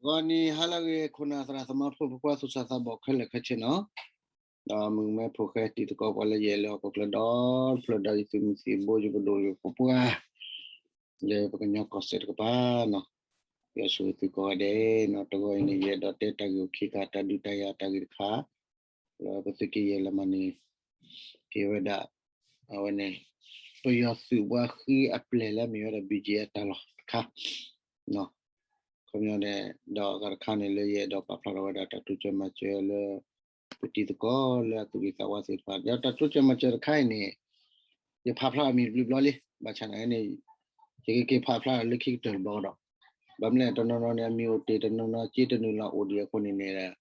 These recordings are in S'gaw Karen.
ဂီၤနံၤဟါလၢအဂ့ၤ ခိၣ်နၢ်သရၣ်သမါဖိ ဖိခွါသူၣ်စၢ်သးဘီၣ်ခဲလၢာ်ခဲဆ့နီၤ, ဒီးမုၢ်မ့ၢ်ဖိဃဲတံၤသကိးပှၤလၢယအဲၣ်လၢဟီၣ်ခိၣ်ချၢဒီဖျၢၣ်ဒီး ယသုးမုၢ်သံၣ်ဘိ ယပဒိၣ်ယပပှၢ် လၢပကညီကီၢ်စဲၣ်တကပၤနီၤ, ယွၤဆိၣ်ဂ့ၤသုကိးဂၤဒဲးနီၤ, တဂီၤအံၤန့ၣ် ယအဲၣ်ဒိးတဲတၢ်ဂ့ၢ်အိၣ်ခံခါ တၢ်ဒုးတၢ်ယၤတၢ်ဂ့ၢ်တခါ လၢပသုးက့ယဲၢ်လၢမၤန့ၣ် က့ၤဝဲဒၣ် အဝဲန့ၣ် ပယီၤသုးပှၤဃ့အပျဲၢ်လၢအမ့ၢ်ဝဲဒၣ် ဘံၣ်ကၠံၣ်အဲၣ် တၢ်လီၢ်တခါ ခီပညီန့ၣ် ဒီးအဂၤတခါန့ၣ်လၢယအဲၣ်ဒိးပာ်ဖျါထီၣ်ဝဲဒၣ်တၢ်တိစၢၤမၤစၢၤလၢ ပတံၤသကိးလၢအသူၣ်ဂ့ၤသးဝါသ့ၣ်တဖၣ် ဒီးတၢ်တိစၢၤမၤစၢၤတခါအံၤန့ၣ် ယဖးဖျါအမံၤတဘျီဘျီလံ ဘၣ်ဆၣ်နာ်က့န့ၣ် ယကက့ၤဖးဖျါလၢခံကတၢၢ်တဘျီဒီး ဘၣ်မနုၤလဲၣ် တနီၤနီၤန့ၣ် အမံၤအိၣ်တ့ၢ် တနီၤနီၤစ့တနုာ်လီၤအိၣ်ဒံးအဃိန့ၣ်န့ၣ်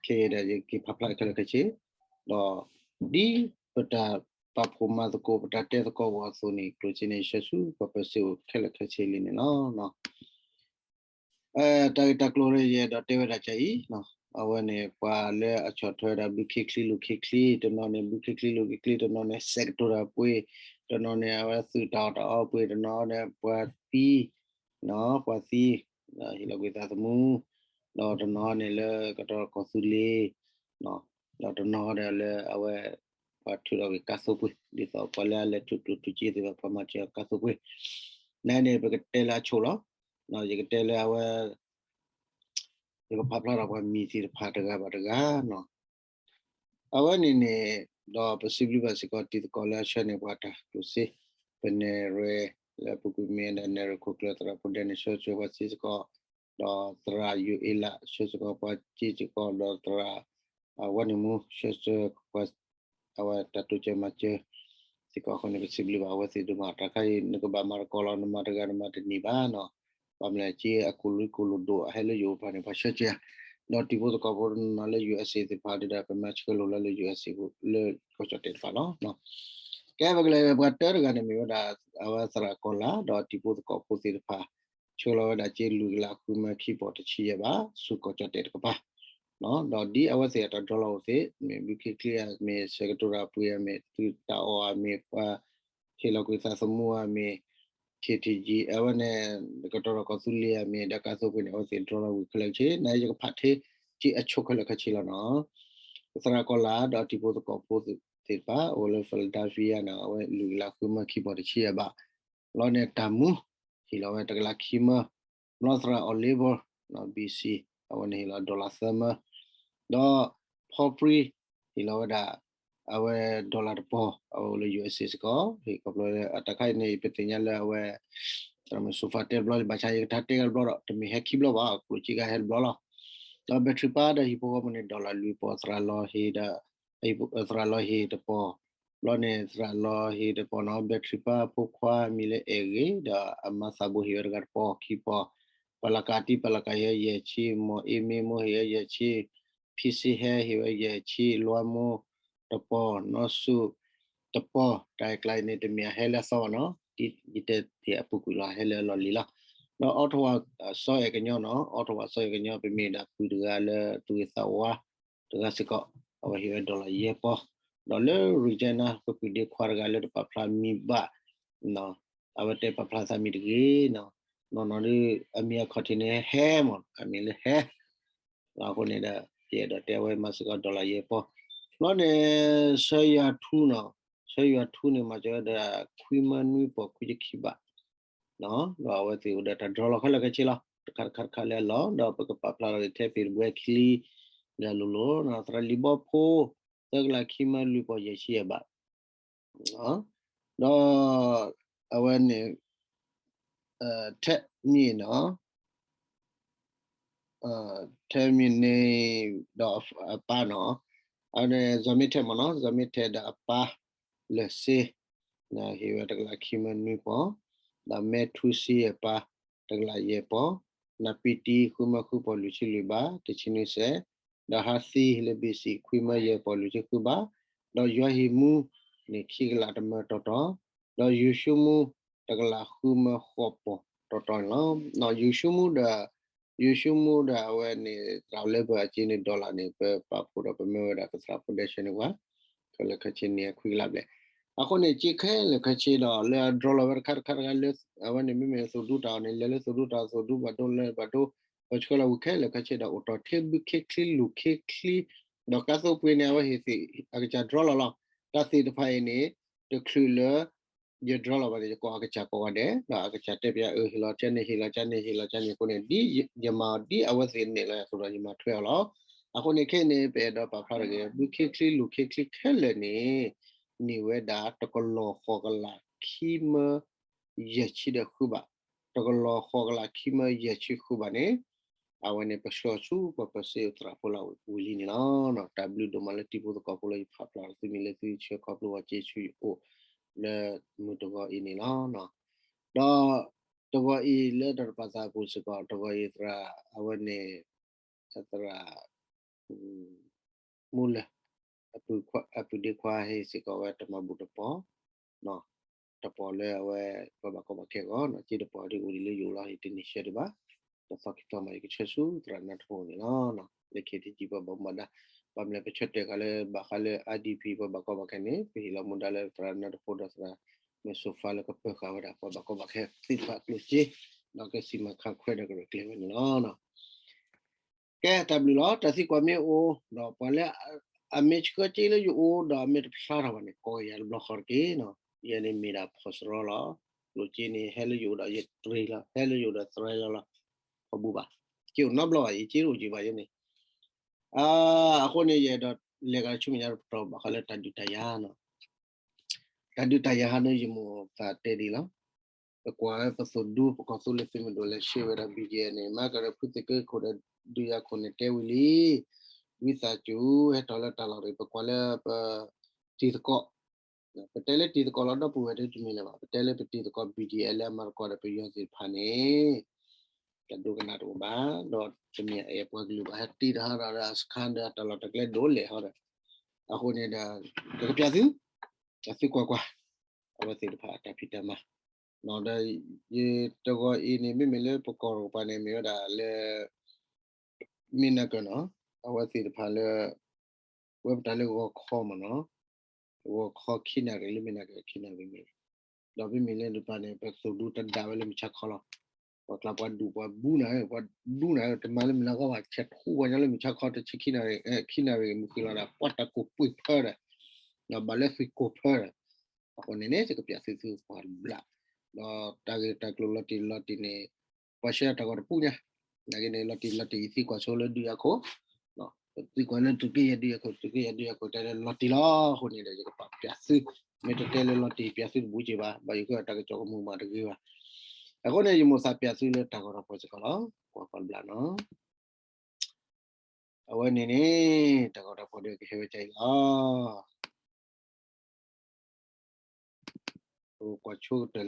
ခဲအံၤဒီးယက့ၤဖးဖျါခဲလၢာ်ခဲဆ့ ဒီးဒ်ပတၢ်ပာ်ဖှိၣ်မၤသကိး ပတၢ်တဲသကိးအဂီၢ်အသိးန့ၣ် ကျိၣ်စ့န့ၣ် ဆှၢဆူပှၤပၢၤစ့အိၣ်ခဲလၢာ်ခဲဆ့လံန့ၣ်လီၤ. တၢ်ဂ့ၢ်တၢ်ကျိၤလၢယအဲၣ်ဒိးတဲဝဲဒၣ်ကအံၤ အဝဲန့ၣ် ပှၤလၢအဆီၣ်ထွဲဝဲဒၣ်ဘုခ့ချံလိၤခ့ချံ တနီၤန့ၣ် ဘုခ့ချံလိၤခ့ချံ တနီၤန့ၣ် စဲးကတိၤတၢ်ပှ့ၤ တနီၤန့ၣ်အဝဲသုးတၢ်အီၣ်တၢ်အီပှ့ၤ တနီၤန့ၣ်ပှၤသံ ပှၤသံ ဟ့ၣ်လီၤကွံာ်သးသမူ ဒီးတနီၤန့ၣ်လၢကတီၢ်ဒီးကီၢ်သူလ့ၤ ဒီးတနီၤဒီးလၢအဝဲ ပှၤထုးထီၣ်က့ၤကါသိပှ့ၤ ဒ်သိးပှၤလၢအလဲၤထူၣ်ကျိၣ်ထူၣ်စ့သ့ၣ်တဖၣ် ပှၤမၤစၢၤကါသိပှ့ၤ နန့ၣ် ပကတဲလၢအဆိလီၤ. ယကတဲလၢအဝဲ ယကဖးဖျါထီၣ်ပှၤမံၤသ့ၣ်တဖၣ်တဂၤဘၣ်တဂၤနီၤ အဝဲန့ၣ်န့ၣ် ဒီးပစံးဘျုးဘၣ်စ့ၢ်ကီးတံၤသကိးလၢအဆှၢန့ၢ်ပှၤတၢ်ကျိၣ်စ့ ပနဲၣ်ရွဲၣ်လၢပူၤကွံာ်မ့ၢ်ဝဲဒၣ်နဲၣ်ရွဲၣ်ခိၣ်ကျၢၢ်သရၣ်ဖိဒဲန့ၣ် ဆှၢဆှၢပှၤစ့ၢ်ကီး ဒီးသရၣ်ယိၤအ့လး ဆှၢစ့ၢ်ကီးပှၤစ့ၢ်ကီး ဒီးသရၣ် အဝဲန့ၣ်မူ ဆှၢဆှၢပှၤ အဝဲတၢ်တိစၢၤမၤစၢၤ စ့ၢ်ကီးအဃိန့ၣ် ပစံးဘျုးဘၣ်အဝဲသ့ၣ်ဒိၣ်မး တၢ်ခါအံၤ နကဘၣ်မၤသကိးလီၤ နမၤတဂၤနမၤတန့ၢ်ဘၣ်နီၤ ဘၣ်မနုၤလဲၣ် စ့အကူၣ်လွံၢ်ကူၣ်လိာ်ဒိၣ်အဟဲလၢယအိၣ်တဖၣ်န့ၣ် ပှၤဆှၢစ့ၢ်ဧါ ဒီးတံၤဖိသကိးဖိနီၤလၢ ယူအက်စ့ သ့ၣ်တဖၣ်ဒီး ပမၤဆှၢလိာ်လၢ ယူအက်စ့ လၢကီၢ်ကၠီၣ်တဲာ်တဖၣ်လီၤ ကဲ ပကလဲၤပှၤတၢတဂၤန့ၣ်မ့ၢ်ဝဲဒၣ် အဝဲသရၣ်ကီၢ်လၤ ဒီးတံၤဖိသကိးဖိသ့ၣ်တဖၣ် ဆှၢလီၤဝဲဒၣ်စ့လွံၢ်ကလးဃုမၢခံပီၢ်တဆံယဲၢ်ဘး ဆူကီၢ်ကၠီၣ်တဲာ်တကပၤ ဒီးဒ်အဝဲသ့ၣ်အတၢ်ဒြီလီၤအိၣ်သ့ၣ် မ့ၢ်ဘုခ့ချံဧါ မ့ၢ်စဲးကတိၤတၢ်ပှ့ၤဧါ မ့ၢ်သုးတၢ်အီၣ်ဧါ မ့ၢ်ပှၤဟ့ၣ်လီၤကွံာ်သးသမူဧါ မ့ၢ် ခ့ထံကံ အဝဲန့ၣ် ကတီၢ်ဒီးကီၢ်သူလ့ၤဧါ မ့ၢ်ဒၣ်ကါသိပှ့ၤန့ၣ် အဝဲသ့ၣ်ဒြီလီၤဝံၤခဲလၢာ်ခဲဆ့ နယကဖးထဲ စ့အဆိခဲလၢာ်ခဲဆ့လီၤနီၤ သရၣ်ကီၢ်လၤ ဒီးတံၤဖိသကိးဖိသ့ၣ်တဖၣ် အိၣ်လၢ Philadelphia နီၤ အဝဲလွံၢ်ကလးဃုမၢခံပီၢ်တဆံယဲၢ်ဘး လီၤန့ၣ်တၢ်မူ ဟ့ၣ်လီၤဝဲတကလးခံမၢ ဘျီသရၣ် Oliver နီၤ ဘံၣ်စံၣ် အဝဲန့ၣ်ဟ့ၣ်လီၤ dollar သၢမၢ ဒီး ဖီပြံ ဟ့ၣ်လီၤဝဲဒၣ် အဝဲ dollar တပီၢ် အဝဲအိၣ်လၢ ယူအက်စ့ စ့ၢ်ကီး ဟ့ၣ်ခီဖျိလၢ အတၢ်ခါအံၤန့ၣ် ပသ့ၣ်ညါလၢအဝဲ သရၣ်မုၣ်စိၤဖးတဲတဘျီလံ ဘၣ်ဆၣ်ယကထါတဲဂၤတဘျီဒီး တမ့ၢ်ဟဲခံဘျီဘၣ် ကျိၣ်စ့ကဟဲတဘျီလီၤ ဒီး battery ပၢ်ဒီးဟံၣ်ဖိဃီဖိန့ၣ် dollar လွံၢ်ပီၢ် သရၣ်လီၤဟ့ၣ်ဒီး သရၣ်လီၤဟ့ၣ်တပီၢ် ဘျီန့ၣ် သရၣ်လီၤဟ့ၣ်တပီၢ်နီၤ battery ပၢ်အဖိခွါမံၤလၢအဲၣ်ဂ့ၤ ဒီးအမါသးဘိဟ့ၣ်ဝဲတဂၤတပီၢ်ခံပီၢ် ပလးကးတံၢ် ပလးကးဟ့ၣ်ဝဲယဲၢ်ဆံ မီၢ်အ့မ့ၢ်မိၢ်ဟ့ၣ်ဝဲယဲၢ်ဆံ ဖံစ့ဟဲဟ့ၣ်ဝဲယဲၢ်ဆံ လွါမိၢ်တပီၢ် နီၢ်စူၣ်တပီၢ် တၢ်အကျါအံၤန့ၣ် တမ့ၢ်အဟဲလၢအသီဘၣ်နီၤ ဒ်ယတဲတ့ၢ်အပူၤကွံာ်လီၤ အဟဲလၢအလီၢ်လံၤလီၤ ဒီး Ottawa စီၤအဲၣ်ကညီနီၤ Ottawa စီၤအဲၣ်ကညီ ပမ့ၢ်ဒၣ်ပုၢ်တဂၤလၢသူၣ်ဂ့ၤသးဝါ တဂၤစ့ၢ်ကီး အဝဲဟ့ၣ်ဝဲ dollar ယဲၢ်ပီၢ် ဒီးလၢ Regina ပပုၢ်ဒ့ခွါတဂၤလၢတပာ်ဖျါမံၤဘၣ် အဝဲတဲပာ်ဖျါသးမံၤတဂ့ၤနီၤ နီၢ်နီၢ်ဒ် အမံၤအခီၣ်ထံးန့ၣ်ဟဲမး အမံၤလၢဟဲ အဃိန့ၣ်ဒီး ယအဲၣ်ဒိးတဲအဝဲမၤစ့ၢ်ကီး dollar ယဲၢ်ပီၢ် ဘျီန့ၣ် ဆၢယွၤထူနီၤ ဆၢယွၤထူန့ၣ် မၤစၢၤဝဲဒၣ် ခွံမၢနွံပီၢ်ခွံဆံခံဘး ဒီးအဝဲသ့ၣ်အိၣ်ဒီးတၢ်ဒြီလီၤခဲလၢာ်ခဲဆ့လီၤ တခါတခါတခါလၢအလီၢ် ဒီးပကပာ်ဖျါထီၣ်က့ၤထဲဖ့ၣ်တဘှဲချံ လၢအလိၤလိၤ သရၣ်လံၤဘီဖိ သၢကလးခံမၢလွံၢ်ပီၢ်ယဲၢ်ဆံယဲၢ်ဘး ဒီး အဝဲန့ၣ် ထဲမံၤနီၤ ထဲမံၤန့ၣ်ဒီးအပၢ်နီၤ အဝဲန့ၣ် စီၤမ့ထဲမးနီၤ စီၤမ့ထဲဒီးအပၢ် လၢာ်စ့ ဟ့ၣ်ဝဲတကလးခံမၢနွံပီၢ် ဒီးမဲထူစ့အပၢ် တကလးယဲၢ်ပီၢ် နပံတံ ဃုမၢဃုပီၢ်လွံၢ်ဆံလွံၢ်ဘး တဆံနွံစဲး ဒီးဟးသံလၢ ဘံၣ်စံၣ် ခွံမၢယဲၢ်ပီၢ်လွံၢ်ဆံဃုဘး ဒီးယွၤဟ့ၣ်မူန့ၣ် ခံကလးတမၢတီတီ ဒီးယူၤၡူမူ တကလးဃုမၢဃိးပီၢ်တီတီန့ၣ်လီၤ. ဒီးယူၤၡူမူဒီး ယူၤၡူမူဒီးအဝဲန့ၣ် သရၣ်လၢပှၤအစ့န့ၣ် dollar န့ၣ် ပပာ်ဖှိၣ်ဒီးပမၢဝဲဒၣ်ပသရၣ်ဖိဒဲ ဆှၢန့ၢ်ပှၤ ခဲလၢာ်ခဲဆ့န့ၣ် အခွံကလးဘျဲၣ် အဃိန့ၣ် စ့ခဲလၢာ်ခဲဆ့ဒီး လၢအဒြီလီၤဝဲတခါတခါတခါလၢ အဝဲန့ၣ် မ့မ့ၢ်သုးဒူတၢ်အီၣ်န့ၣ် လဲၤလၢသုးဒူတၢ်အီၣ် သုးဒူဘၣ်ဒိ လၢဘၣ်ဒိ ပှၤဆှၢလီၤဝံၤခဲလၢာ်ခဲဆ့ဒီး အိၣ်တီၢ်ထဲဘုခ့ချံလူၤခ့ချံ, ဒီးကါသိပှ့ၤန့ၣ် အဝဲဟ့ၣ်သ့ၣ်အကစၢ် draw လီၤလီၤ. တၢ်သ့ၣ်တဖၣ်အံၤန့ၣ် တချုးလၢ ယ draw လီၤဘၣ်န့ၣ် ယကိးအကစၢ်ကိးဂၤဒဲး ဒီးအကစၢ်တဲပျး အၢ ဟ့ၣ်လီၤကန့ၣ် ဟ့ၣ်လီၤကန့ၣ် ဟ့ၣ်လီၤကန့ၣ်အဃိန့ၣ် ဒ်ယမၤအီၤဒ်အဝဲသ့ၣ်န့ၣ်လီၤအသိးဒီး ယမၤထွဲအီၤလီၤ. အဃိန့ၣ်ခဲအံၤန့ၣ် ပအဲၣ်ဒိးပာ်ဖျါထီၣ်က့ၤ ဘုခ့ချံလူၤခ့ချံခဲလၢာ်န့ၣ် န့ၢ်ဝဲဒၣ်တကလီၢ်ဃိးကလးခံမၢ ယဲၢ်ဆံဒီးဃုဘး, တကလီၢ်ဃိးကလးခံမၢယဲၢ်ဆံဃုဘးန့ၣ် အဝဲန့ၣ်ပဆှၢဆူပှၤပၢၤစ့သရၣ်ဖိလၢဝံၤလံန့ၣ်လီၤ. တၢ်ဘျုးဒိၣ်မးလၢတံၤဖိသကိးဖိလၢယဖးဖျါ သုမ့ၢ်လၢသုဆှၢခီဖျိဝဲက့ၤဆူယအိၣ် လၢမုၢ်တဂီၤအံၤန့ၣ်လီၤ. ဒီးတဂီၤအံၤလၢတၢ်တပာ်သးအပူၤစ့ၢ်ကီး တဂီၤအံၤသရၣ် အဝဲန့ၣ် သရၣ် မူလၢ အပုၢ်ဒ့ခွါဟ့ၣ်စ့ၢ်ကီးဝဲတၢ်မၤဘူၣ်တပီၤ, တပီၤလၢအဝဲ ပှၤဘၣ်ကီဘၣ်ခဲအဂီၢ်, က့တပီၤဒ်အိၣ်ဒ်လၢယအိၣ်လီၤ ယတန့ၢ်ဆှၢဒံးဘၣ်, တသီခံသီမး ယကဆှၢဆူသရၣ်နၢတဖိန့ၣ်လီၤ. လၢခံထံကံ ပှၤဘၣ်မူဘၣ်ဒါ ပှၤမ့ၢ်လဲၤပဆၢတဲာ်ဃာ်လၢဘၣ်ဃးလၢ IDP ပှၤဘၣ်ကီဘၣ်ခဲန့ၣ် ပဟ့ၣ်လီၤမူဒါလၢသရၣ်နၢတဖိဒီးသရၣ်မ့ၢ်စိၤဖါလၢကပၢၤဃာ်ဝဲဒၣ် ပှၤဘၣ်ကီဘၣ်ခဲသ့ၣ်တဖၣ်အကျိၣ်စ့, ဒီးကစီမံခန့်ခွဲဒီးကရဲၣ်ကျဲၤဝဲန့ၣ်လီၤ. ကဲ တၢ်ဘျုးလီၤ. တၢ်သံကွၢ်မ့ၢ်အိၣ်ဒီး ပှၤလၢအမ့ၢ်ဆှၢက့ၤလၢယအိၣ်ဒီးအမ့ၢ်တဖျါထီၣ်ဘၣ်န့ၣ် ကိးယၤတဘျီဃီတက့ၢ်နီၤ. ယဲန့ၣ်မ့ၢ်ဒၣ်ဖီၣ်စရီလီၤ. ကျိၣ်စ့န့ၣ် ဟဲလၢယအိၣ်ဒီးယတြ့ၤလီၤ, ဟဲလၢယအိၣ်ဒီးသရဲလီၤလီၤ. ခီဘူဘၣ်, က့ၤအိၣ်နီတဘျီဘၣ်, ယက့ၤတအိၣ်က့ၤဘၣ်ယဲန့ၣ်. အဃိန့ၣ် ယအဲၣ်ဒိးလဲၤကဒီးဆူမဲာ်ညါတပတီၢ် ဘၣ်ဃးလၢတၢ်ဒုးတၢ်ယၤနီၤ. တၢ်ဒုးတၢ်ယၤဟးန့ၣ် ယမိၢ်သးတဲဒ်အံၤလီၤ. ပကွၢ်ဝဲပသိၣ်ဒူ ပကီၢ်သူလ့ၤသုးမုၢ်ဒိၣ်လဲၤဆှၢဝဲဒၣ် BGF န့ၣ် မၤကဒီးဖုသုးက့ခိၣ်ဒီးဒုးယၤခိၣ်န့ၣ်တဲဝံၤလံ. ဝံသးစူၤ ဟဲထီၣ်လၢတၢ်လီၢ်တဂ့ၤ ပကွၢ်လၢပတံၤသကိး, ပတဲလၢတံၤသကိးလီၤ ဒီပုၢ်ဝဲၢ်တမံၤလၢၤဘၣ်, ပတဲလၢပတံၤသကိး BGF လၢအမၤသကိးဒီးပယီၤသ့ၣ်တဖၣ်န့ၣ် တၢ်ဒိကနၣ်တအိၣ်ဘၣ်, ဒီးတမ့ၢ်အအဲၣ်ပှၤကလုာ်ဘၣ် ဟဲတံၤတဟးဒီးအစခါဒီးတၢ်လီၢ်တၢ်ကျဲဒိၣ်လဲၣ်ဟီဒီး, အဃိန့ၣ်ဒီး ပကပျးသု, အသုကွၢ်ကွၢ်, အဝဲသ့ၣ်တဖၣ်အတၢ်ဖံးတၢ်မၤ, ဒီးယတဂီၤအံၤန့ၣ် မ့မ့ၢ်လၢပကီၢ်တကပၤန့ၣ် မ့ၢ်ဝဲဒၣ်လၢ မ့ၢ်နၢ်ကၢၢ်နီၤ, အဝဲသ့ၣ်တဖၣ်လၢ ဝဲပတၢ်လၢဂီၤခီမ့ၢ်နီၤ, ဂီၤခီခံနၣ်ရံၣ်လၢမ့ၢ်နၢ်ကၢၢ်ခံနၣ်ရံၣ်မ့ၢ်, ဒီးမ့မ့ၢ်လၢတကပၤန့ၣ် ပသိၣ်ဒူတဒၣ်ဝဲလၢမုၢ်ဆါခီလီၤ. ပှၤကျါပှၤဒူၣ်ပှၤဘူနၤ, ပှၤဒူနၤ တမၤလၢမုၢ်နၤခီဘၣ်, ဆဲးထူပှၤညီလၢမုၢ်ဆါခီတဆံခံနၣ်ရံၣ်, ခံနၣ်ရံၣ်မုၢ်ဃံလီၤဒီး ပှၤတၢ်ကိၢ်ပှ့ၤဖၢဒီး, ဒီးဘၣ်လၢသွံၣ်ကိၢ်ဖၢဒီး, အဃိန့ၣ်န့ၣ် ယကပျးသုသုပှၤတဘျီ, ဒီးတၢ်ဂ့ၢ်တၢ်ကျိၤလီၤတံၢ်လီၤတံၢ်န့ၣ် ပှၤဆှၢတၢ်ဂီၤတပူၤညါ, နာ်က့န့ၣ် လီၤတံၢ်လီၤတံၢ် ယသံကွၢ်ဆိလၢဒုးယၤခိၣ်, ပသံကွၢ်လၢသုးက့ယဲၢ်ဒုးယၤခိၣ် သုးက့ယဲၢ်ဒုးယၤခိၣ် တဲလၢလီၤတံၢ်လီၤ, အဃိန့ၣ်ဒီး ယကပာ်ပျးသု, မ့ၢ်တတဲလၢလီၤတံၢ်ပျးသုတဘူးက့ၤဘၣ်, ဘၣ်ယိၣ်ဃုအတၢ်ကစီၣ်ကမူမးတဂ့ၤဘၣ်. အဃိန့ၣ် ယမိၢ်သးပျးသုလၢတၢ်ဂီၤတၢ်ဖီၣ်စ့ၢ်ကီးလီၤ, ကွၢ်ကွၢ်တဘျီနီၤ. အဝဲန့ၣ်န့ၣ် တၢ်ဂီၤတၢ်ဖီၣ်ဒီးကဟဲဝဲဒ်အံၤလီၤ. ပကွၢ်ဆိက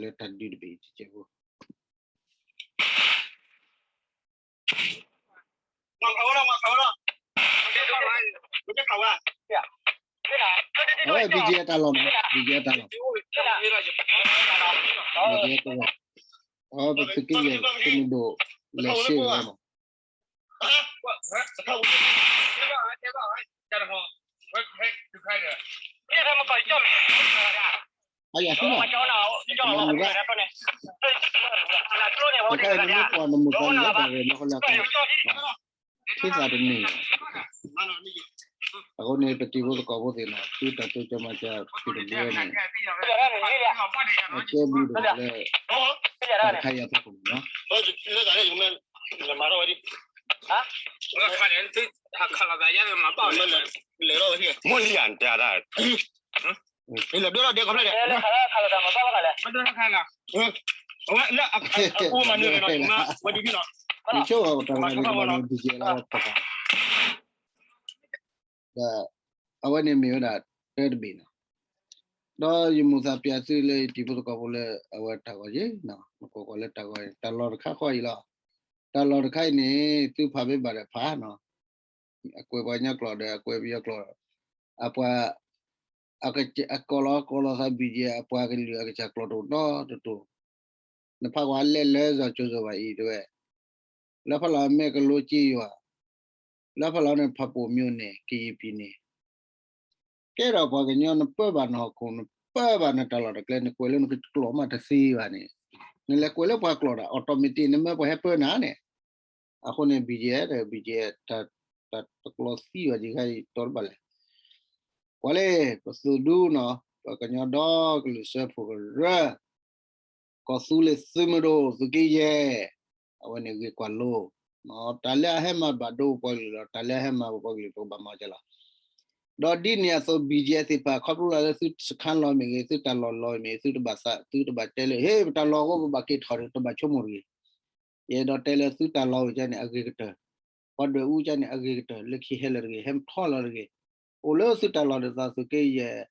တၢၢ်လၢတၢ်ဒုးတဘ့ၣ်အံၤတစဲးဖိ, အဝဲ BGF တၢ်လီၢ်မး, BGF တၢ်လီၢ်, အဝဲပသုးက့ယဲၢ် သုးမုၢ်ဒိၣ်လဲၤဆှၢဝဲမး. အယၤသ့ၣ်နီၤ, နမူဒါ, တခါအံၤနမ့ၢ်ကွၢ်နမူဒါန့ၣ် လၢတၢ်ဂ့ၢ်နီၢ်ကီၢ်လၢအကါ, ထံသးတန့ၢ်ဘၣ်. အဃိန့ၣ် ပတံၤဖိသကိးဖိသ့ၣ်နီၤ သုတၢ်တိစၢၤမၤစၢၤဖုၣ်တဘျီန့ၣ် အကဲဘျုးဒိၣ်မးလၢ တၢ်တခါအံၤအဖီခိၣ်န့ၣ်လီၤ. ယဆိကမိၣ်တၢ်တဂၤန့ၣ် BGF လၢအဝဲပာ်ဃာ် ဒီးအဝဲန့ၣ်မ့ၢ်ဝဲဒၣ်တၢတဘ့ၣ်နီၤ. ဒီးယမိၢ်သးပျးသုလၢယတံၤဖိသကိးဖိလၢအဝဲတၢ်ဂီၤယ့ၣ်နီၤ, နကွၢ်ကွၢ်လၢတၢ်ဂီၤန့ၣ် တၢ်လီၢ်တခါဃီအံၤလီၤ. တၢ်လီၢ်တခါအံၤန့ၣ် သုဖးမ့ၢ်ဘၣ်ဒီးဖးနီၤ, အကွဲးပှၤကညီကျိာ်ဒီးအကွဲးပယီၤကျိာ်, အပှၤ အက အကိးလီၤကိးလီၤသး BGF အပှၤကလုာ်အကစၢ်ကျိာ်တအိၣ်နီတတိၤ, နဖးကွၢ်လဲၤလၢစီၤကၠိၤစီၤဘၣ်အံၤတဲဝဲ, လၢဖးလီၤမဲာ်ကလိကၠ့ယွၤ, လၢဖးလီၤန့ၣ် ဖးပိာ်မျိၣ်န့ၣ် ကယံာ်ပံၤန့ၣ် ကဲဒီးပှၤကညီနပၢဘၣ်နဟီၣ်ခိၣ် နပၢဘၣ်နတၢ်လီၢ်တၢ်ကျဲ နကွဲးလၢနကကျိာ်မးတသ့ဘၣ်န့ၣ်, နလဲၤကွဲးလၢပှၤကျိာ်ဒီး automatic နမၢပှၤဟဲပၢနၤန့ၣ်, အဃိန့ၣ် BGF ဒီး BGF တၢ်တကျိသံဘၣ်ယံၤခါအံၤတီတဘၣ်လဲၣ်. ကွၢ်လၢ ပသုးဒူနီၤ ပှၤကညီဒီကလုာ်စၢဖှိၣ်ကရၢ ကီၢ်သူလ့ၤသုးမုၢ်ဒိၣ်သုးက့ယဲၢ် အဝဲန့ၣ်ဂ့ၢ်ကွၢ်လိ တၢ်လၢအဟဲမၤဘၣ်ဒိပပှၤကလုာ်ဒီး တၢ်လၢအဟဲမၤပပှၤကလုာ်ပကဘၣ်မၤကလီၤ. ဒီးဒ်န့ၣ်အသိး BGF သ့ၣ်တဖၣ် ခီဖျိလၢသုစခါလီၤမ့ၢ်ဂ့ၤ သုတၢ်လီၢ်လီၤမ့ၢ်ဂ့ၤ သုတဘၣ်သး သုတဘၣ်တဲလၢ ဟ့ၣ် ပတၢ်လီၢ်အဃိပဘၣ်က့ၤထီၣ်ဒီး တဘၣ်ဆိကမိၣ်တဂ့ၤ. ယအဲၣ်ဒိးတဲလၢသုတၢ်လီၢ်ဝဲကန့ၣ် အဂ့ၤကတၢၢ်, ပှၤဒွဲၣ်အူကန့ၣ် အဂ့ၤကတၢၢ် လၢခံဟဲလၢာ်တဂ့ၤ ဟဲထီၣ်လီၤတဂ့ၤ, အိၣ်လၢသုတၢ်လီၢ်ဒ်သိးသုးက့ယဲၢ်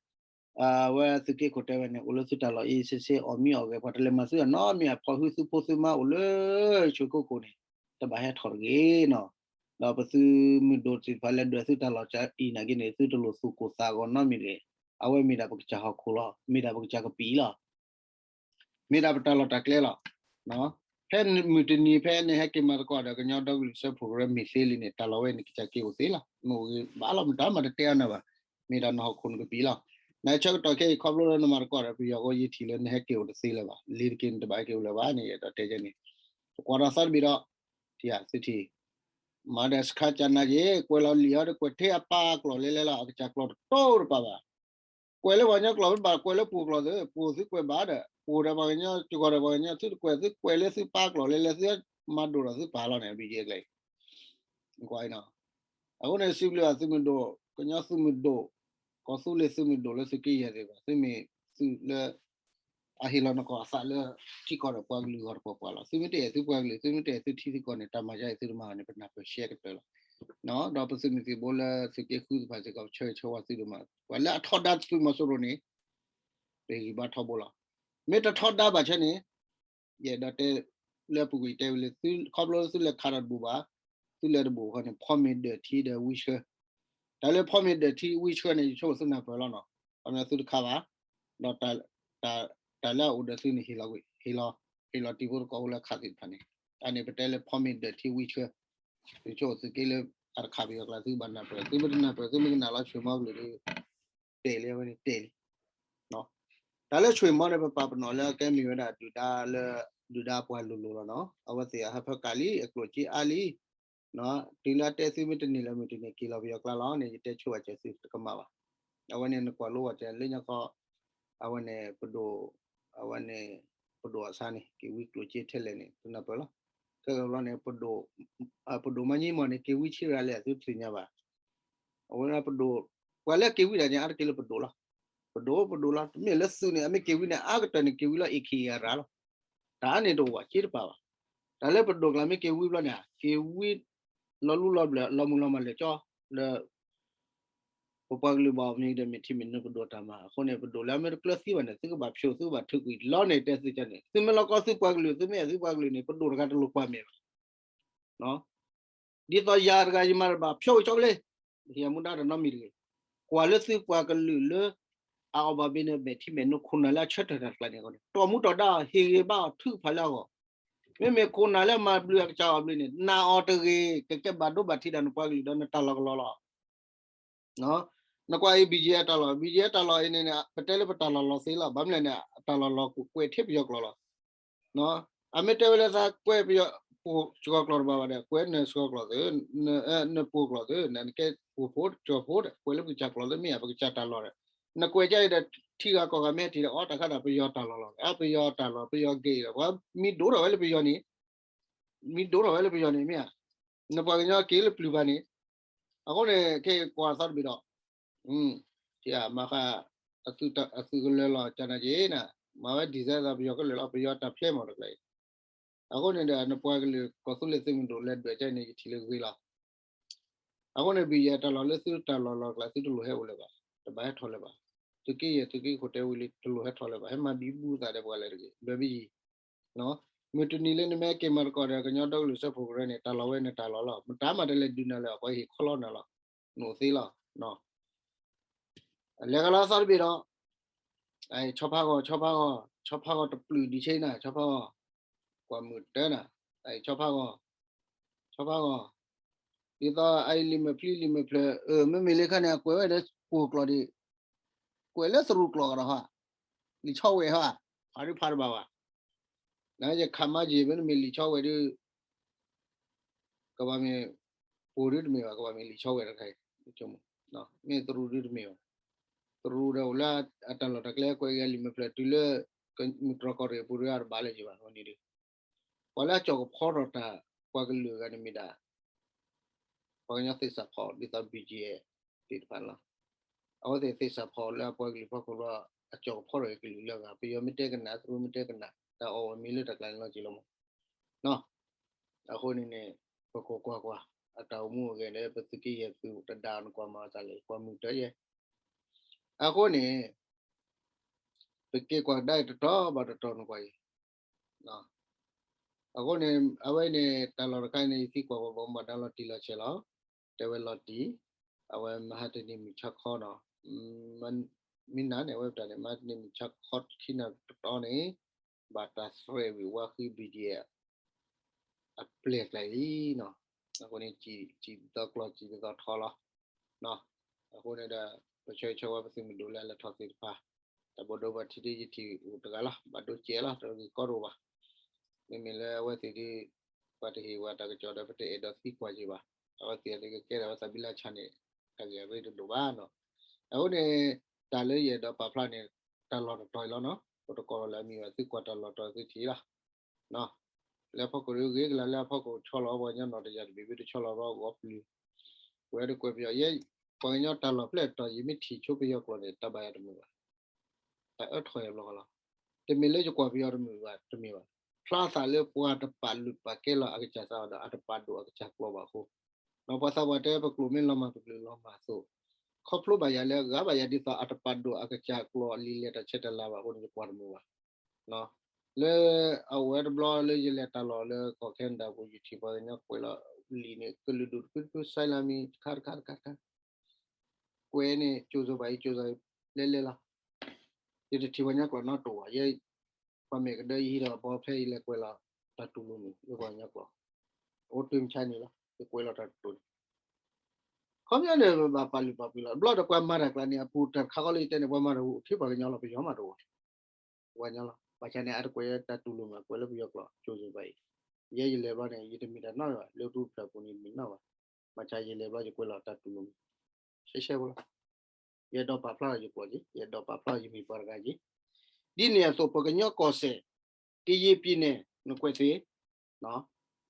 အဝဲသုးက့ခိၣ်တဲဝဲန့ၣ် အိၣ်လၢသုတၢ်လီၢ်အံၤဆ့ဆ့ အီၣ်မံအီၣ်ဂဲၤ ပှၤတလဲၤမၤသုအနီတမံၤ အဖီၣ်ဟုသုဖိသုမါအိၣ်လၢဆွ့ၣ်ကိခိၣ်န့ၣ် တဘၣ်ဟဲထီၣ်တဂ့ၤနီၤ. ဒီးပသုးမုၢ်ဒိၣ်သ့ၣ်တဖၣ်လၢဒွဲၣ်သုတၢ်လီၢ်အံၤနာ်က့န့ၣ် သုတလိၣ်သူၣ်ကိၢ်သးဂီၤနီတမံၤတဂ့ၤ. အဝဲမ့ၢ်ဒၣ်ပကစၢ်ဟီၣ်ခိၣ်လီၤ, မ့ၢ်ဒၣ်ပကစၢ်ကပံာ်လီၤ. မ့ၢ်ဒၣ်ပတၢ်လီၢ်တၢ်ကျဲလီၤ. ဖဲမုၢ်တနံၤဖဲနဟဲက့ၤမၤသကိးဒီး ကညီဒီကလုာ်စၢဖှိၣ်ကရၢမ့ၢ်သ့လံန့ၣ် တၢ်လီၢ်ဝဲန့ၣ် ကစၢ်က့ၤအိၣ်သ့လီၤ. မ့ၢ်အိၣ်ဂ့ၤဘၣ်လီၤ မတၤမၤတတဲအီၤနၤဘၣ်. မ့ၢ်ဒၣ်နဟီၣ်ခိၣ်နကပံာ်လီၤ. နဆၢကတီၢ်ခဲအံၤ ခီဖျိလၢနမၤသကိးဒီးပယီၤအဃိ ယထံၣ်လၢနဟဲက့ၤအိၣ်တသ့လၢၤဘၣ်. လ့ၤတက့ၤနတဘၣ်ဟဲက့ၤအိၣ်လၢၤဘၣ်န့ၣ် ယအဲၣ်ဒိးတဲန့ၣ် ပကွၢ်ထီၣ်သီတဘ့ၣ်ဒီး ထံၣ်သုထံၣ် မၤဒီးစခါကနၤက့ၤ ကွဲးလီၤလံာ်အီၤဒီး ကွဲးထဲအပၢ်ကျိာ်လဲၤလဲၤလီၤ. အကစၢ်ကျိာ်တတိတပာ်ဘၣ်. ကွဲးလၢပှၤကညီကျိာ်မ့ၢ်ဘၣ် ကွဲးလၢပှိၤကျိာ်သု, ပှိၤသုကွဲးဘၣ်ဒီး ပှိၤဒီးပှၤကညီ ကဂီၤဒီးပှၤကညီ သုတကွဲး သုကွဲးလၢသုပၢ်ကျိာ်လဲၤလဲၤ သုမၤဒိၣ်ဒီးသုပၢ်လီၤန့ၣ် BGF ကျဲအံၤ ကွၢ်အံၤနီၤ. အဃိန့ၣ် စံးဘျုးဘၣ်သုးမုၢ်ဒိၣ် ကညီသုးမုၢ်ဒိၣ် ကီၢ်သူလ့ၤသုးမုၢ်ဒိၣ်လၢသုးက့ယဲၢ်သ့ၣ်တဖၣ် သုမ့ၢ်သုးလၢ အဟ့ၣ်လီၤနကီၢ်အသးလၢ ထံကီၢ်ဒီးပှၤကလုာ်ဂီၢ်တပှၤပှၤလီၤ. သုမ့ၢ်တအဲၣ်သုပှၤကလုာ် သုမ့ၢ်တအဲၣ်သုထံသုကီၢ်န့ၣ် တၢ်မၤယါအံၤသုတမၤန့ၣ် ပနၢ်ပၢၢ်ရှဲကတၢၢ်လီၤ. ဒီးပသုးမုၢ်သံၣ်ဘိလၢသုးက့ဃုသ့ၣ်တဖၣ်စ့ၢ်ကီး ပဆၢဂ့ၤဆၢဝါသုဒိၣ်မး ပှၤလၢအထီဒါသုးမီၤစိရိၤန့ၣ် ပဂံၢ်ဘါထီဘိလီၤ. မ့ၢ်တထီဒါဘၣ်ဆၢန့ၣ် ယအဲၣ်ဒိးတဲ လၢအပူၤကွံာ်တဲဝံၤလၢ ခီဖျိလၢသုလဲၤခးဒီးတဘူးဘၣ်, သုလဲၤတဘူးဃီန့ၣ် ဖီမ့ၤဒၢးထံဒီးဝံဆှၢ, တၢ်လၢဖီမ့ၤဒၢးထံဝံဆှၢန့ၣ် ယဆိကမိၣ်သုနၢ်ပၢၢ်လီၤနီၤ, ခီဖျိသုတခးဘၣ်, ဒီး တၢ်လၢအအိၣ်ဒီးသုန့ၣ် ဟ့ၣ်လီၤကွံာ် ဟ့ၣ်လီၤ ဟ့ၣ်လီၤတံၤဖိသကိးဖိလၢအခးသ့ၣ်တဖၣ်န့ၣ်, တၢ်န့ၣ်ပတဲလၢဖီမ့ၤဒၢးထံဝံဆှၢ, သုဆိကမိၣ်သုးက့လၢအတခးပယီၤကျါ သုကဘၣ်နၢ်ပၢၢ်, သုမ့ၢ်တနၢ်ပၢၢ် သုမ့ၢ်ကနၣ်လီၤဆွ့ၣ်မီကျိာ်ဒီး တဲာ်လံ အဝဲန့ၣ်တဲာ်လံ တၢ်လၢဆွ့ၣ်မီန့ၣ် ပပာ်ပနီၣ်လၢအကဲမ့ၢ်ဝဲဒၣ်ဒုၣ်ဒါလၢ ဒုၣ်ဒါပှၤလိၤလိၤလီၤနီၤ, အဝဲသ့ၣ်အဟၢဖၢကၣ်လံ အကျိၣ်စ့အါလံ, တုၤလၢအတဲသုမ့ၢ်တန့ၢ်လၢၤမုၢ်တနံၤ က့ၤလီၤပယီၤကျါလီၤန့ၣ် ယတဲဆိဝဲကဲသုတကမၣ်ဘၣ်. အဝဲန့ၣ်နကွၢ်လိဝဲကဲလၢညါခီ အဝဲန့ၣ်ပဒိၣ် အဝဲန့ၣ် ပဒိၣ်အဆါန့ၣ် က့ၤဝံကျိၣ်စ့ထဲလဲၣ်န့ၣ် တနၢ်ပၢၢ်လီၤ. ခဲကဘျီန့ၣ် ပဒိၣ် ပဒိၣ်မါညံမီၢ်န့ၣ် က့ၤဝံဆံရၤလဲၣ် သုတသ့ၣ်ညါဘၣ်. အဝဲဒၣ်ပဒိၣ် ပှၤလၢက့ၤဝံတၢ်န့ၣ် အါတက့ၢ်လၢပဒိၣ်လီၤ. ပဒိၣ် ပဒိၣ်လီၤ. တမ့ၢ်လၢသုးန့ၣ် အမ့ၢ်က့ၤဝံန့ၣ် အါကတၢၢ်န့ၣ် က့ၤဝံလၢ A K A အရၤလီၤ. တၢ်န့ၣ်တအိၣ်ဘၣ် စ့တပာ်ဘၣ်. တၢ်လၢပဒိၣ်ကျါမ့ၢ်က့ၤဝံဘျီန့ၣ် က့ၤဝံ လီၤလူလီၤဘျၢၣ် လီၤမုၢ်လီၤမၢ်လၢာ်ကၠီ လၢ ပပှၤကလုာ်ဘၣ်အီၤမ့ၢ်ဒီး မ့ၢ်ထံမ့ၢ်နိပဒိၣ်တၢ်မၤအဃိန့ၣ် ပဒိၣ်လၢအမ့ၢ်တကျၢၤသံဘၣ်န့ၣ် သုကဘၣ်ဖျိး သုကဘၣ်ထုးကွံာ်လီၤန့ၣ် တဲသုကန့ၣ် သုမ့ၢ်လီၤကီသုပှၤကလုာ် သုမ့ၢ်အဲၣ်သုပှၤကလုာ်န့ၣ် ပဒိၣ်တဂၤတလိၣ်ကွၢ်မဲာ်ဘၣ်. ဒ်သိးယၤတဂၤယမၤတဘၣ် ဖျိးက့ၤကၠီကလ့ ယမူဒါတနီတမံၤတဂ့ၤ. ကွၢ်လၢသုပှၤကလုာ်လၢ အအီၣ်ဘၣ်ဘ့ၣ်န့ၣ် မဲာ်ထံမဲာ်နိခိၣ်နၢ်လၢအဆၢထၢၣ်တၢ်ကျါန့ၣ်အဃိန့ၣ် တီၢ်မူတီၢ်ဒါအီၤ ဟ့ၣ်ဂ့ၤဘါအီၤ ထုကဖၣ်လၢအဂီၢ်. မ့မ့ၢ်ခိၣ်နၢ်လၢအမၤဘျုးအကစၢ်အီၣ်ဘျုးန့ၣ် နာ်အီၤတဂ့ၤ ကကဲဘၣ်ဒိဘၣ်ထံးဒီးနပှၤကလုာ်ဒီးနတၢ်လီၢ်ကလီလီၤ. နကွၢ်အံၤ BGF တၢ်လီၢ် BGF တၢ်လီၢ်အံၤန့ၣ် ပတဲလၢပတၢ်လီၢ်လီၤသ့လီၤ. ဘၣ်မနုၤလဲၣ်န့ၣ် အတၢ်လီၢ်လီၤကွဲးထဲပယီၤကျိာ်လီၤ. အမ့ၢ်တဲဝဲလၢသးကွဲးပယီၤ ပှိၤစှီၤကျိာ်တဘၣ်ဘၣ်ဒီး ကွဲးနစှီၤကျိာ်သု, နပှိၤကျိာ်သု, နကဲပှိၤဖိစှီၤဖိဒီး ကွဲးလၢပကစၢ်ကျိာ်သုမ့ၢ်ဧါ ပကစၢ်တၢ်လီၢ်ဒီး နကွဲးကါအံၤဒီး ထံဂၤကီၢ်ဂၤမ့ၢ်ထံၣ်ဒီး အီတၢ်ခါဒီးပယီၤတၢ်လီၢ်လီၤ. အပယီၤတၢ်လီၢ် ပယီၤဂ့ၤဒီး ပှၤမံဒိၣ်ထီၣ်ဝဲလၢပယီၤန့ၣ် မံဒိၣ်ထီၣ်ဝဲလၢပယီၤန့ၣ်မ့ၢ်ဧါ. နပှၤကညီက့ၤလၢပျုၤဘၣ်န့ၣ် အဃိန့ၣ် ခဲအံၤကွၢ်သီတဘ့ၣ်ဒီး မၤဃး အသုးကလၢၤလီၤကနၤက့ၤနၤ မၤဝဲ design သးပယီၤကလုာ်လီၤ ပယီၤတၢ်ဖျဲမၤတကျါအံၤ. အဃိန့ၣ်ဒီး နပှၤကလုာ်ကီၢ်သူလ့ၤသုးမုၢ်ဒိၣ်လဲၤဒွဲၣ်ကါန့ၣ် ယထံၣ်လၢဂ့ၤလီၤ. အဃိန့ၣ် BGF တၢ်လီၢ်လၢသုတၢ်လီၢ်လီၤကျါ သုတလိၣ်ဟဲအိၣ်လၢၤဘၣ်, တဘၣ်ဟဲထီၣ်လၢၤဘၣ်. သုးက့ယဲၢ်သုးက့ခိၣ်တဲဝံၤလံ တလိၣ်ဟဲထီၣ်လၢၤဘၣ်, ဟဲမၤဘံဘူသးဒီးပှၤလၢတဂ့ၤ လွဲၤဘံယံၤ မုၢ်တနံၤလၢနမ့ၢ်က့ၤမၤသကိးဒီး ကညီဒီကလုာ်စၢဖှိၣ်ကရၢန့ၣ် တၢ်လီၢ်ဝဲန့ၣ်တၢ်လီၢ်လီၤ. မတၤမၤတလဲၤဒုးနၤလၢၤ ပှၤဟ့ၣ်ခီလီနၤလီၤ. နအိၣ်သ့လီၤ. လဲၤကလီသီတဘ့ၣ်ဒီး ဆီဖါဂီၤ ဆီဖါဂီၤ ဆီဖါဂီၤတပျုာ်ဒံးဆ့နၤ ဆီဖါဂီၤ ကွၢ်မုာ်တၢနၤ ဆီဖါဂီၤ ဆီဖါဂီၤ ဒ်သိးအအံၤလံာ်မဲာ်ဖျံလံာ်မဲာ်ဖျၢၣ် မ့မ့ၢ်လၢခါန့ၣ် အကွဲးဝဲဒီးပှိၤကျိာ်ဒံး ကွဲးလၢသရူးကျိာ်ကဒီးဟါ လံာ်ဆီဝဲဟါ ဖးဒုဖးတဘၣ်ဘၣ်. နယခးမါယ့ၤ မ့တမ့ၢ်လံာ်ဆီဝဲဒုး ကဘၣ်မ့ၢ်ပှိၤဒုတမ့ၢ်ဘၣ်, ကဘၣ်မ့ၢ်လံာ်ဆီဝဲတခါအံၤ, မ့ၢ်သရူးဒုတမ့ၢ်ဘၣ်. သရူးဒီးအိၣ်လၢအတၢ်လီၢ်တၢ်ကျဲကွဲးဂ့ၤအလံာ်မဲာ်ဖျၢၣ်တုၤလၢ မုၢ်တြီၢ်ကီၢ်ရ့ၣ်အပူၤတဂၤတဘၣ်လၢၤယံၤဘၣ်အဃိန့ၣ်ဒီး ပှၤလၢအကၠီၣ်ကဖီထီၣ်တၢ်ပှၤကလုာ်အဂၤန့ၣ်မ့ၢ်ဒၣ် ပှၤကညီသ့ၣ်စးဖီဒ်သိး ဘီၣ်ကၠံၣ်အဲၣ် သ့ၣ်တဖၣ်န့ၣ်လီၤ. အဝဲသ့ၣ်သ့ၣ်စးဖီလၢအပှၤကလုာ်ဖီခိၣ်လီၤ, အကၠီၣ်ကဖီထီၣ်က့ၤကလုာ်လၢအဂၤ, ပယီၤမ့ၢ်တဲကနၣ် သရူးမ့ၢ်တဲကနၣ်, တၢ်အီၣ်ဝဲမ့ၢ်လၢတၢ်ကျါန့ၣ်လီၤက့ၤလီၤမး. အဃိန့ၣ်န့ၣ် ပကကွၢ်ကွၢ် အတၢ်အိၣ်မူအဂ့ၢ်န့ၣ် ပသုးက့ယဲၢ်သုးတဒါအီၤ နကွၢ်မၤအသးလၢပှၤမုၢ်တၢ်ယဲၢ်. အဃိန့ၣ် ပက့ၤကွၢ်ကဒါအံၤတတီၤဘၣ်တတီၤနကွၢ်အံၤ အဃိန့ၣ် အဝဲန့ၣ် တၢ်လီၢ်တခါန့ၣ် ယသံကွၢ်ပှၤဘၣ်မူဘၣ်ဒါလီၤတံၢ်လီၤဆဲးလီၤ. တဲဝဲလီၤတံၢ်, အဝဲမဟါတနံၤမုၢ်ဆါခီနီၤ, မ့ၢ်နၤန့ၣ် အဝဲပတၢ်န့ၣ် မဟါတနံၤမုၢ်ဆါခီခံနၣ်တတီၤန့ၣ် ဘၣ်တၢ်သရဲးဝံၤဝါဃံ ဘီၣ်ကၠံၣ်အဲၣ် အပျဲၢ်ကျါအံၤနီၤ. အဃိန့ၣ် စံၣ်တသီကျီၢ် စံၣ်တသီထီလီၤ. အဃိန့ၣ်ဒီး ပဆၢဂ့ၤဆၢဝါပသုးမုၢ်ဒိၣ်လၢအလဲၤထီၣ်သ့ၣ်တဖၣ်, တၢ်ဘၣ်ဒိဘၣ်ထံးဒ်ယထံၣ်အိၣ်တဂၤလီၤ, ဘၣ်ဒိစဲးလီၤ, တဂ့ၤကီတအိၣ်ဘၣ်. မ့မ့ၢ်လၢအဝဲသ့ၣ်ဒ် ပှၤတဟ့ၣ်ဝဲတၢ်ကစီၣ်ဒီး ပတအဲၣ်ဒိးသံကွၢ်က့ၤဘၣ်. အဝဲသ့ၣ်အံၤကကဲထီၣ်ဝဲသးဘံလါဆါန့ၣ် တၢ်ဂ့ၢ်အရ့တဒိၣ်ဘၣ်နီၤ. အဃိန့ၣ် တၢ်လၢယအဲၣ်ဒိးပာ်ဖျါန့ၣ် တၢ်လီၢ်တတီၤအံၤလီၤနီၤ, ပတကိးလၢအမံၤဘၣ် သုကွၢ်တၢ်လီၢ်တတီၤသုထံၣ်လီၤ. လၢအဖီခိၣ်ဒ်ဂ့ၤကလၤ လၢအဖီခိၣ်ဆီလီၤအီၤပှၤကညီနီၢ်တယၢ်တဘ့ၣ်ဘ့ၣ်တဆီလီၤဘၣ်ဂီၢ်ပျုၤ, ကွဲးဒ်ကွဲးပယီၤယဲ, ပှၤကညီတၢ်လီၢ်ဖျဲၣ်တတီၤ ယမ့ၢ်ထံၣ်ဆိပယီၤကျိာ်န့ၣ် တၢ်ဘၣ်ယၤတမုာ်ဘၣ်. တၢ်အၢထီၣ်ယၤဘျီဃီလီၤ. တမ့ၢ်လၢယကွၢ်ပယီၤတမုာ်ဘၣ် တမ့ၢ်ဘၣ်. ဖျါသးလၢပှၤတပာ်လုၢ်ပာ်ကဲလီၤအကစၢ်သးဒီး အတပာ်ဒိၣ်အကစၢ်ကျိာ်ဘၣ်အဃိ, ဒီးပှၤသးပှၢ်တဲပကျိာ်မ့ၢ်လီၤမၢ်ပကလုာ်လီၤမၢ်အသိး, ခီဖျိဘၣ်ယၤလၢအဂၤဘၣ်ယၤဒ်သိးအတပာ်ဒိၣ်အကစၢ်ကျိာ်လံာ်လဲၢ်တၢ်ဆဲးတၢ်လၤဘၣ်အဃိန့ၣ် ယကွၢ်တမုာ်ဘၣ်. လၢအဝဲတဘျီလၢယလဲၤတၢ်လီၢ်လၢကီၢ်ခဲနဒၤပူၤ ယထံၣ်ပှၤကညီကွဲးလီၤလံာ်န့ၣ် ကလုာ်ဒူၣ်တဖုတဖု စဲလၢမံၤတခါတခါတခါတခါ ကွဲးန့ၣ် ကၠိၤစိၤဘၣ်အံၤ ကၠိၤစိၤလဲၤလဲၤလီၤ. ယတထံၣ်ပှၤကညီကျိာ်နီတတီၤဘၣ်, ယဲ ပှၤမဲာ်ကဒၢယဟံးဒီးဘီဖဲယလဲၤကွဲးလီၤတၢ်တူၢ်လိာ်မုာ်လၢပှၤကညီကျိာ်, အိၣ်တုၤမဆါန့ၣ်လီၤ ယကွဲးလီၤတၢ်တူၢ်လိာ်န့ၣ် ခီပညီန့ၣ် ပဘၣ်ပာ်လုၢ်ပာ်ပှ့ၤလီၤ. တဘျီဒီးပှၤမၤတၢ်ကျါန့ၣ် အပူၤတၢ်တခါဃီလၢယတဲန့ၣ် ပှၤမၤတၢ်အိၣ်ထဲပှၤကညီလီၤ, ပယီၤမးတအိၣ် ပှၤကညီလီၤ. ဘၣ်ဆၣ်န့ၣ် အတကွဲးတၢ်တူၢ်လိာ်မး ကွဲးလၢပယီၤကျိာ် ကၠိၤစိၤဘၣ်အံၤ. ယဲယလဲၤဘျီန့ၣ် ယတမ့ၢ်တၢ်နီတမံၤဘၣ် လၢပူၤဖျၢၣ်ပူၤန့ၣ်တမ့ၢ်နီတမံၤဘၣ်. ဘၣ်ဆၣ်ယလဲၤဘျီယကွဲးလီၤတၢ်တူၢ်လိာ်မး ရှဲရှဲဖိလီၤ. ယအဲၣ်ဒိးပာ်ဖျါလီၤယကျိာ်က့ၤ, ယအဲၣ်ဒိးပာ်ဖျါလီၤယမ့ၢ်ပှၤတဂၤက့ၤ. ဒ်န့ၣ်အသိး ပကညီကီၢ်စဲၣ် ကယံာ်ပံၤန့ၣ် နကွဲးသ့,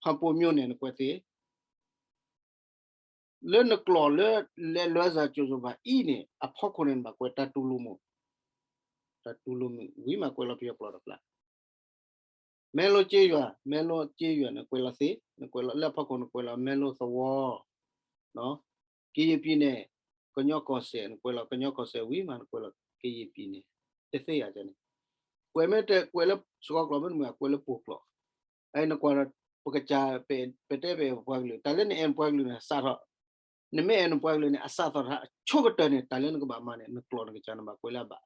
ဖၣ်ပိာ်မျိာ်န့ၣ် နကွဲးသ့ လၢနကျိာ်လၢ လဲၤလွဲစၢ် ကၠိၤစိၤဘၣ် အံၤန့ၣ် အဖီခိၣ်န့ၣ် နဘၣ်ကွဲးတၢ်တူၢ်လိာ်မး, တၢ်တူၢ်လိာ်မး ဝံၤမးကွဲးလီၤပယီၤကျိာ်တဖျၢၣ်. မဲလိကၠ့ယွၤ, မဲလိကၠ့ယွၤ နကွဲးလီၤသ့, နကွဲးလီၤလၢအဖီခိၣ် နကွဲးလီၤမဲလိသဝီ, ကယံာ်ပံၤန့ၣ် ကညီကီၢ်စဲၣ် နကွဲးလီၤကညီကီၢ်စဲၣ် ဝံၤမးနကွဲးလီၤကယံာ်ပံၤန့ၣ် တသ့ဧါန့ၣ်. ကွဲးမ့ၢ်တကွဲးလၢစှီၤကျိာ်မ့ၢ်တမ့ၢ် ကွဲးလၢပိာ်ကျိာ်, အအံၤနကွၢ်ဒီး ပကစၢ် ပတဲပပှၤကလုာ် တၢ်လၢနအဲၣ်နပှၤကလုာ်န့ၣ် အစးထီၣ်, နမ့ၢ်အဲၣ်နပှၤကလုာ်န့ၣ် အစးထီၣ်တဟါ အဆိကတၢၢ်န့ၣ် တၢ်လၢနကဘၣ်မၤန့ၣ် နကျိာ်နကစၢ်နဘၣ်ကွဲးလၢအဘၣ်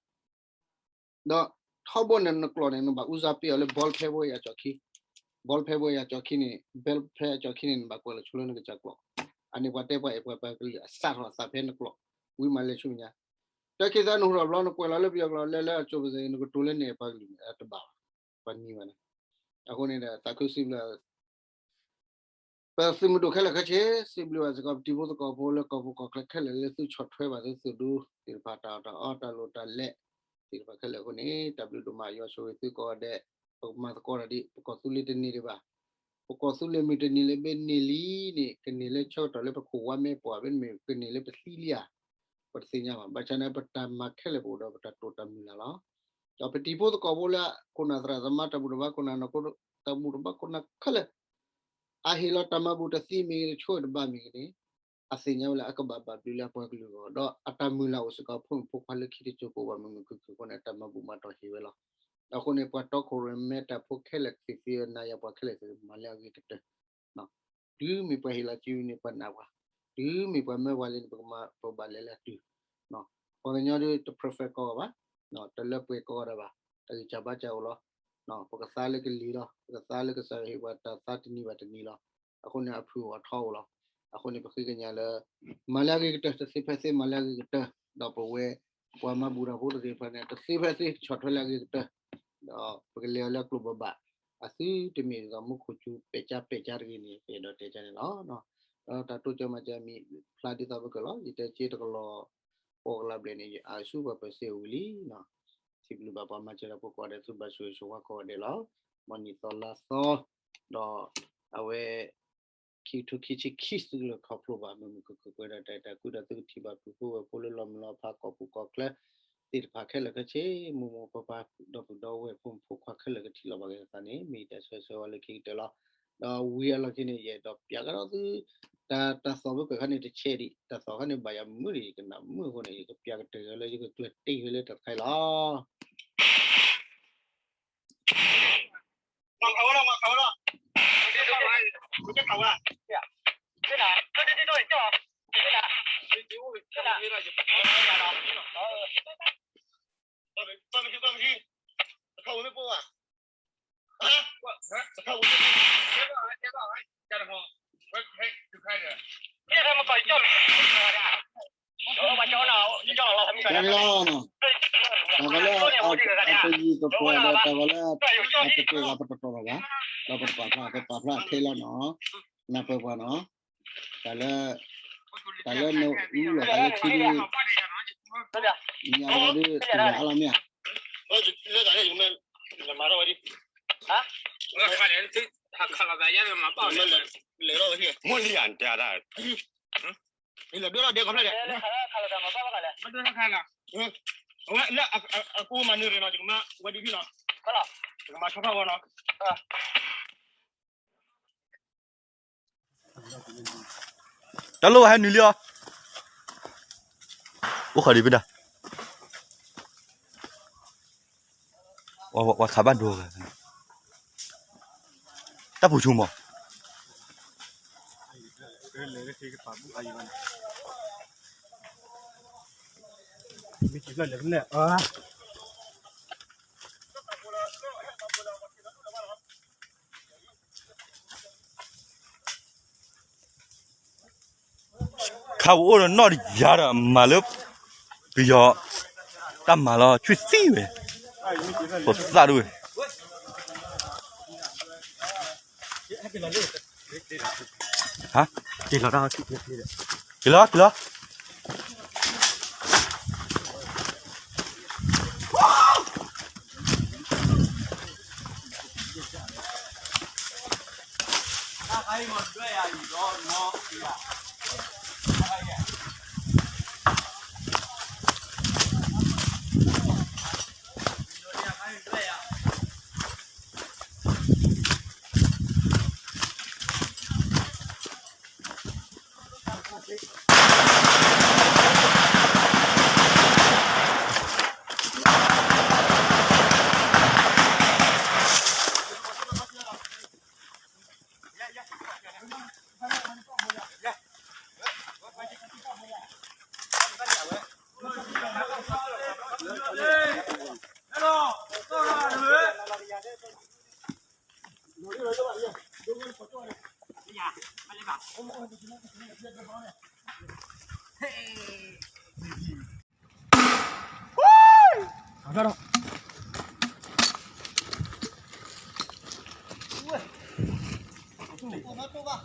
ဒီးထီဘိန့ၣ် နကျိာ်န့ၣ် နဘၣ်အူစါပ့အီၤလၢ ဘီလ်ဖဲဘိယၤကၠီၣ်ခံ, ဘီလ်ဖဲဘိယၤကၠီၣ်ခံန့ၣ် ဘီလ်ဖဲအကၠီၣ်ခံန့ၣ် နဘၣ်ကွဲးလီၤဆိလၢနကစၢ်ကျိာ်. အန့ၣ်ပှၤတဲပှၤအဲၣ်ပှၤပှၤကလုာ်အစးထီၣ်အသးဖဲနကျိာ်, ဝံၤမးလဲၤဆူမဲာ်ညါ. တၢ်ခံသၢနဟူထီၣ်ဘျီ နကွဲးလီၤလၢပယီၤကျိာ် လဲၤလၢအကၠိၤပသ့ နကတိၤလၢနအဲၣ်ပှၤကလုာ်န့ၣ် အတဘၣ်ဘၣ်, ပှၤနံၤဘၣ်န့ၣ်. အဃိန့ၣ်ဒီး သးခုစံးဘျုး ပသုးမုၢ်ဒိၣ်ခဲလၢာ်ခဲဆ့ စံးဘျုးဘၣ်စ့ၢ်ကီး ပတံၤဖိသကိးဖိလၢကီၢ်ပူၤကီၢ်ချၢခဲလၢာ် လၢသုဆီၣ်ထွဲဘၣ်သုသုးဒူသ့ၣ်တဖၣ် တၢ်အီၣ်တၢ်အီတၢ်လိၣ်တၢ်လဲသ့ၣ်တဖၣ်ခဲလၢာ်အဃိန့ၣ် တၢ်ဘျုးဒိၣ်မး ယွၤဆိၣ်ဂ့ၤသုကိးဂၤဒဲး, ပကမၤသကိးတၢ်ဒ် ပကီၢ်သူလ့ၤတန့ၢ်ဒံးဘၣ်, ပကီၢ်သူလ့ၤမုၢ်တနံၤလၢဘ့ၣ်န့ၢ်လံန့ၣ် ကန့ၢ်လၢဆၢကတီၢ်လၢပခိၣ်ဝါမဲာ်ပှၢ် မ့တမ့ၢ်ကန့ၢ်လၢပသံလံဧါ, ပတသ့ၣ်ညါဘၣ်. ဘၣ်ဆၣ်န့ၣ် ပတၢ်မၤခဲလၢာ်ပအိၣ်ဒီးပတၢ်တိာ်တၢ်မုၢ်လၢ်လီၤ. ဒီးပတံၤဖိသကိးဖိလၢ ခိၣ်နၢ်သရၣ်သမါ တၢ်ဘူၣ်တၢ်ဘါခိၣ်နၢ်နီၢ်ခိ တၢ်ဘူၣ်တၢ်ဘါခိၣ်နၢ်ခဲလၢာ် အဟ့ၣ်လီၤတၢ်မၤဘူၣ်တသံမ့ၢ်ဂ့ၤ တဆိတဘၣ်မ့ၢ်ဂ့ၤန့ၣ် အသ့ၣ်ညါဝဲလၢအကဘၣ်ဘၣ်ဘျုးလၢအပှၤကလုာ်အဂီၢ် ဒီးအတၢ်မုၢ်လၢ်အိၣ်စ့ၢ်ကီး ဖိမုၣ်ဖိခွါလၢခံတစိၤကအိၣ်ဘၣ်မုာ်မုာ်ခုၣ်ခုၣ်အဃိန့ၣ် အတၢ်မၤဘူၣ်မၤတီၢ်ဟ့ၣ်ဝဲလီၤ. အဃိန့ၣ် ပှၤတီခိၣ်ရိၣ်မဲတၢ်ဖိခဲလၢာ် ကသံၣ်သ့ၣ်နၤယၤပှၤခဲလၢာ်သ့ၣ် မၤလၢအဂ့ၤကတၢၢ် တုၤမ့ၢ်ပှၤဟ့ၣ်လီၤစုန့ၣ် ပှၤနာ်ပှၤ, တုၤမ့ၢ်ပှၤမၢပှၤလံန့ၣ် ပကမၤပဘၣ်လဲၤလၢအတုၤ, ပှၤကညီဒ်တ perfect ကိးဂၤဘၣ်, တလၢပှဲၤကိးဂၤဒဲးဘၣ်, တၢ်ဂံၢ်စၢ်ဘါစၢ်အိၣ်လီၤ, ပကသါလၢကလံၤလီၤ, ပကသါလၢကစၢ်ယွၤဟ့ၣ်ပှၤတၢ်သါတနံၤဘၣ်တနံၤလီၤ. အဃိန့ၣ် အဖုၣ်အိၣ်အထီအိၣ်လီၤ. အဃိန့ၣ် ပဃ့ကညးလၢ မၤလၢအဂ့ၤကတၢၢ် တသ့ဖဲသ့ မၤလၢအဂ့ၤကတၢၢ်, ဒီးပဝဲ ပှၤမၤဘူၣ်တၢ်ဖိတဂ့ၤဖဲန့ၣ် တသ့ဖဲသ့ ဆီၣ်ထွဲလၢအဂ့ၤကတၢၢ်, ဒီးပကလဲၤအီၤလၢအကျိၤဘၣ်ဘၣ်, အသုတမ့ၢ်ဒ်သိးမူခိၣ်စူၤပဲာ်ကၠါပဲာ်ကၠါတဂ့ၤန့ၣ် ပအဲၣ်ဒိးတဲကၠါန့ၣ်လီၤ. ဒီးတၢ်တိစၢၤမၤစၢၤမ့ၢ်ဖျါဒ်သိးပကၢၢ်လီၤ. ယတဲက့တကလီၤ ပှၤကလးဘျဲၣ်န့ၣ် ယအါဆူပှၤပၢၤစ့အိၣ်ဝံၤလံ. စံးဘျုးဘၣ်ပှၤမၤစၢၤတၢ်ဖိကိးဂၤဒဲး သုဘၣ်ဆိၣ်ဂ့ၤဆိၣ်ဝါကိးဂၤဒဲးလီၤ. မ်နံၣ်သီလါသီ ဒီးအဝဲ ခံကထိခံဆံခံသုလၢခီဖျိဘၣ် မုာ်မုာ်ခုၣ်ခုၣ် ပှဲၤဒီးတၢ်အဲၣ်တၢ်ကွံဒီးသုကထံၣ်ဘၣ်ဖုဖိဝဲၢ်ဖိလၢလီၤမုၢ်လီၤဖး ကီၢ်ပူၤကီၢ်ချၢသ့ၣ်တဖၣ်ခဲလၢာ်ခဲဆ့ မိၢ်မိၢ်ပၢ်ပၢ် ဒီပုၢ်ဒီဝဲၢ်ဖိမုၣ်ဖိခွါခဲလၢာ်ကထံၣ်လိာ်ဘၣ်က့ၤအသးန့ၣ် မ့ၢ်ယတၢ်ဆၢဂ့ၤဆၢဝါလၢခံကတၢၢ်လီၤ. ဒီးဝံၤအလီၢ်ခံန့ၣ် ယအဲၣ်ဒိးပျးကဒီးသု တၢ် တၢ်သီၣ်ဖိကၢၢ်ခါန့ၣ်တဆဲးဒံး တၢ်သီၣ်ခါန့ၣ်ဘၣ်ယၤမုာ်ဒံး ယကနၣ်မုာ်အဃိန့ၣ် ယကပျးကတၢၢ်လၢယကကျၢၢ်တ့ၢ်ဝဲလၢတၢ်တခါအံၤလီၤ. တၢ်လီၤနီၤ, တၢ်ဂီၤလၢအပယံၤပပှဲၤဒီးတၢ်ဂီၤလၢအတကြၢးဘၣ်ပတတီၤလီၤဘၣ်, ဒီးပတပာ်ဖျါ ပပာ်ဖျါထဲလီၤနီၤ, နၢ်ပၢၢ်ပှၤနီၤ, တၢ်လၢ တၢ်လၢနအူလီၤသးလၢထံဒ် ညါတဂၤဒ်တဂၤအါလီၤမ့ၢ်ဧါ, လဲၤထီၣ်ဝဲဒၣ်, လဲၤထီၣ်ဝဲဒၣ်, လဲၤထီၣ်ဝဲဒၣ်, လဲၤထီၣ်ဝဲဒၣ်, လဲၤထီၣ်ဝဲဒၣ်, အဝဲလၢအကူမၤနၢၤရ့ၣ်နီၤ ယကမၤဝဲဒ်ဖံနီၤ, ယကမၤဆီဖးဝဲနီၤ. တၢ်လိၣ်ဟဲနုာ်လံအီၤ, အိၣ်ခိးဒံးပဒၣ်, ဝဲခးဘၣ်ဒိ, တၢ်ပူၤဆူမး, ခါပအိၣ်ဒီးနီၢ်တယၤဒီးမၤလၢ ပယီၤ တၢ်မၤလီၤ ဆွံၣ်သံဝဲ, ပသၣ်ဒိၣ်ဝဲ, ဟါ, က့ၤလီၤ, က့ၤလီၤ, က့ၤလီၤ.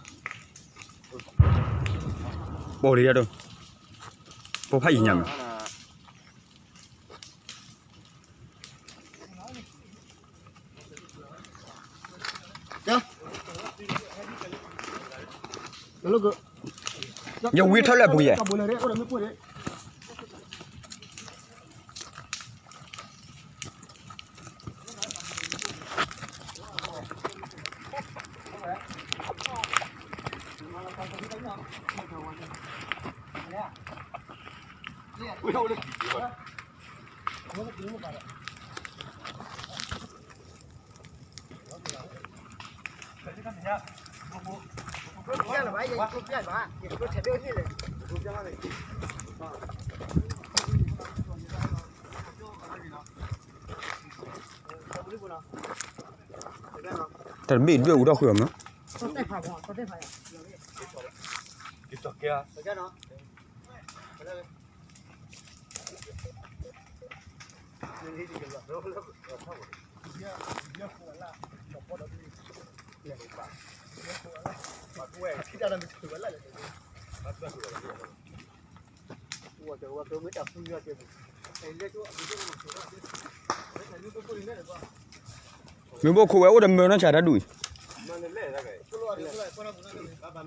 ပိာ်လံယၤဒိၣ်, ပိာ်ဖးယံၤညါမး. ယဝံထီၣ်လၢအပူၤယဲၢ်. တၢ်တဘ့ၣ်ဒွဲၣ်အူထီၣ်ဃုာ်အီၤမး. က့ၤထီၣ်က့ၤ မ့ၢ်ဘိခိၣ်ဝဲအိၣ်တမၢနီၢ်ဆါတၢ်ဒူၣ်အံၤ, မ့ၢ်ဘိခိၣ်ဝဲအိၣ်တမၢနီၢ်ဆါတၢ်ဒူၣ်အံၤ,